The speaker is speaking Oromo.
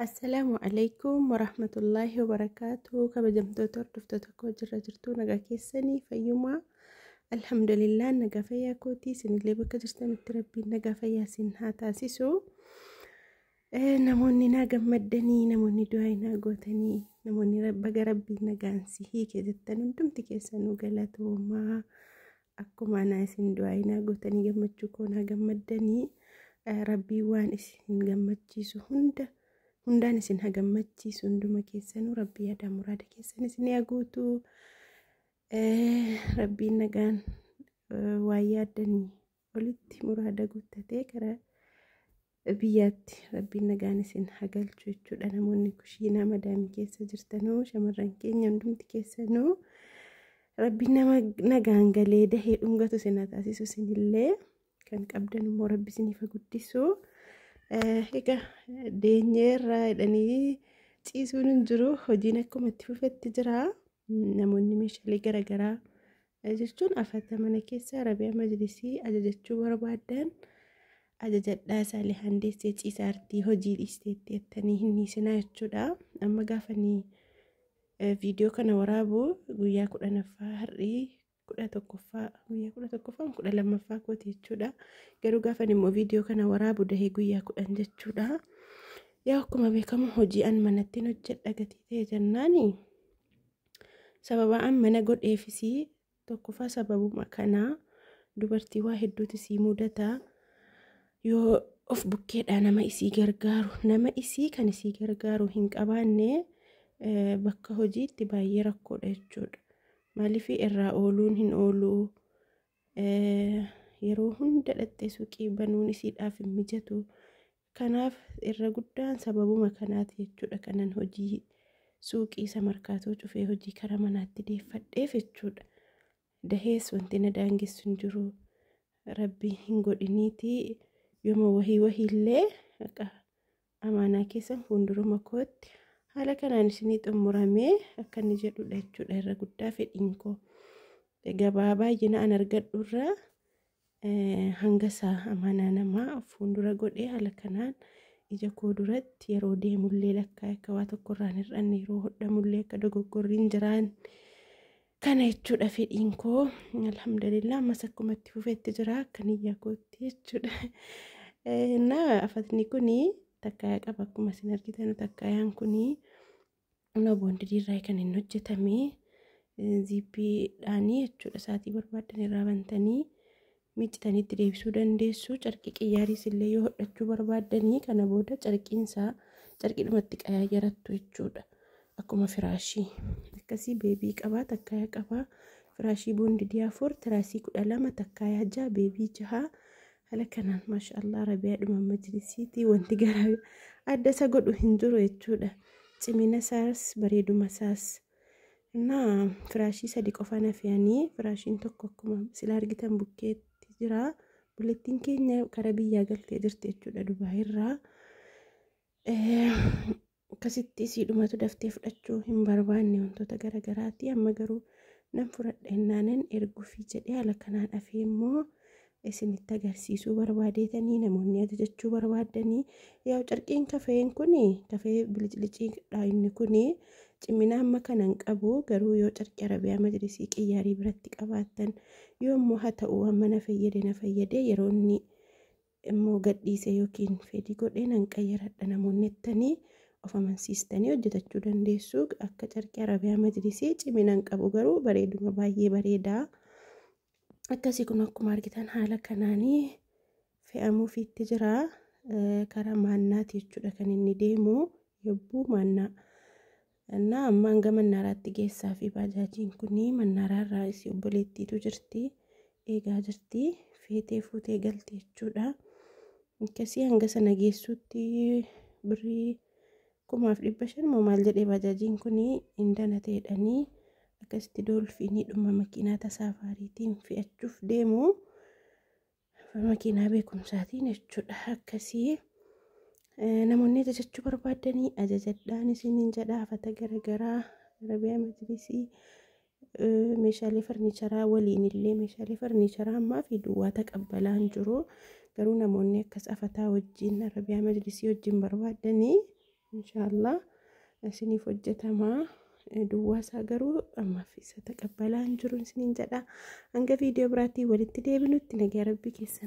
Assalaamu alaikum warahmatullaahi wabarakaatu. Kabajamtoota hordoftoota koo, jirra jirtuu? Nagaa keessanii? Fayyumaa? Alhamdulillah, nagaa fayyaa kootii. Isinillee bakka jirtanitti Rabbiin nagaa fayyaa isin haa taasisu. Namoonni naa gammaddanii, namoonni du'aa naa gootanii, namoonni baga Rabbiin nagaan si hiike jettan hundumti keessanuu galatoomaa. Akkuma anaa isin du'aa naa gootanii gammachuu koo naa gammaddanii, Rabbiin waan isin gammachiisu hunda hundaan isin haa gammachiisu. Hunduma keessanuu Rabbii yaada muraada keessan isin haa guutu. Rabbiin nagaan waan yaaddanii olitti muraada guuttatee karaa biyyaatti Rabbiin nagaan isin haa galchu jechuudha. Namoonni kushiinaa madaamii keessa jirtanuu, shamarran keenya hundumti keessanuu, Rabbiin nama nagaan galee dahee dhungatu isin haa taasisu. Isinillee kan qabdan immoo Rabbi isiniif haa guddisu. Egaa deenyeerra jedhanii ciisuun hin jiru. Hojiin akkuma itti fufetti jira. Namoonni meeshaalee garaagaraa jechuun afata mana keessa, arabiyaa majlisii ajajachuu barbaadan ajajadhaa. Isaallee handeessee ciisaartii hojii dhiisteetti jettanii hin dhiisinaa jechuudha. Amma gaafanii viidiyoo kana waraabu guyyaa 10ffaa, har'ii 11ffaa, guyyaa 11ffaa, 12ffaa kooti jechuudha. Garuu gaafan immoo viidiyoo kana waraabu dahee guyyaa 10 jechuudha. Yaa akkuma beekamu hojii an manattiin hojjedha gatii ta'e jennaani, sababa an mana godheefisii tokkoffaa sababuma kanaa. Dubartii waa hedduutu isii mudata. Yoo of bukkeedhaa nama isii gargaaru, nama isii kan isii gargaaru hin qabaanne, bakka hojiitti baay'ee rakkoodha jechuudha. Maaliif irraa ooluun hin oolu, yeroo hunda dhattee suuqii banuun isiidhaaf hin mijatu. Kanaaf irra guddaan sababuma kanaati jechuudha kanan hojii suuqii isa markaatoo cufee hojii karaa manaatti deeffadheef jechuudha. Dahees wanti na daangessu hin jiru. Rabbi hin godhiniiti, yooma wahii wahiillee akka amaanaa keessan fuulduruma kootti haala kanaan isinii xumuramee akka inni jedhudha jechuudha irra guddaa fedhiin koo. Gabaa baay'ina an argadhurra hanga isaa amaanaa namaa fuuldura godhee haala kanaan ija koo duratti yeroo deemullee lakkaa akka waa tokkorraan hir'anne, yeroo hodhamullee akka dogoggorri hin jiraan kana jechuudha fedhiin koo. Alhamdulillah, ammas akkuma itti fufetti jira akka niyyaa kootti jechuudha. Na afatni kuni takkaayaa qaba. Akkuma isin argitan takkaayaan kuni bonded irraa kan inni hojjetame, ziippiidhaanii jechuudha. Saatii barbaadan irraa bantanii miccitanii itti deebisuu dandeessu. Carqii qiyyaariis illee yoo hodhachuu barbaaddanii, kana booda carqiinsaa carqiidhumatti qayyarattu jechuudha. Akkuma firaashii akkasii baby qabaa, takkaayaa qabaa. Firaashii bonded 4, tiraasii 12, takkaayaa 6, baby 6, haala kanaan maashaallah arabiyaadhuma majlisiitii wanti gara adda isa godhu hin jiru jechuudha. Cimina isaas bareeduma isaas. Innaa firaashii 3 qofa nafiyanii, firaashiin tokko akkuma sila argitan bukkeetti jira. Bulettiin keenya kara biyyaa galtee jirti jechuudha Dubaayirraa. Akkasitti isiidhumatu daftee fudhachuu hin barbaanne wantoota garaagaraati. Amma garuu nan fudhadha innaanan erguufii jedhee haala kanaan hafee immoo isinitti agarsiisuu barbaadeetanii, namoonni ajajachuu barbaaddanii. Yaa carqiin kafeen kuni kafee biliciliciidha. Inni kuni cimina amma kana hin qabu, garuu yoo carqii arabiyaa majlisii qiyyaarii biratti qabaattan, yoo immoo haa ta'u amma na fayyade, na fayyade, yeroo inni immoo gadhiise yookiin fedhii godhee nan qayyaradha namoonni jettanii of amansiistanii hojjetachuu dandeessu. Akka carqii arabiyaa majlisii cimina hin qabu, garuu bareeduma baay'ee bareedaa. Akkasii kun akkuma argitan haala kanaanii fe'amuufiitti jira. Karaa maannaati jechuudha kan inni deemu, yobbuu maannaa. Innaa amma hanga mannaaraatti geessaa fi baajaajiin kun mannaaraarraa isii obboleettiitu jirti, eegaa jirti, feetee fuutee galti jechuudha. Akkasii hanga sana geessutti birrii 1500 moo maal jedhee baajaajiin kun hin danateedhanii. Akkasitti doolfiiniidhuma makiinaa tasaafaariitiin fe'achuuf deemu, makiinaa beekumsaatiin jechuudha. Akkasii namoonni ajajachuu barbaadanii ajajadhaan isiniin jedha. Afata garaagaraa, arabiyaa majlisii, meeshaalee farniicharaa waliin illee, meeshaalee farniicharaa ammaa fi duwwaa taqabbalaan jiru, garuu namoonni akkas afataa wajjin, arabiyaa majlisii wajjin barbaadanii Inshaallah isiniif hojjetamaa. Duwwaa isaa garuu ammaaf isa taqabbalaa hin jiru isiniin jedha. Hanga viidiyoo biraatiin walitti deebinutti nagaa rabbii keessan.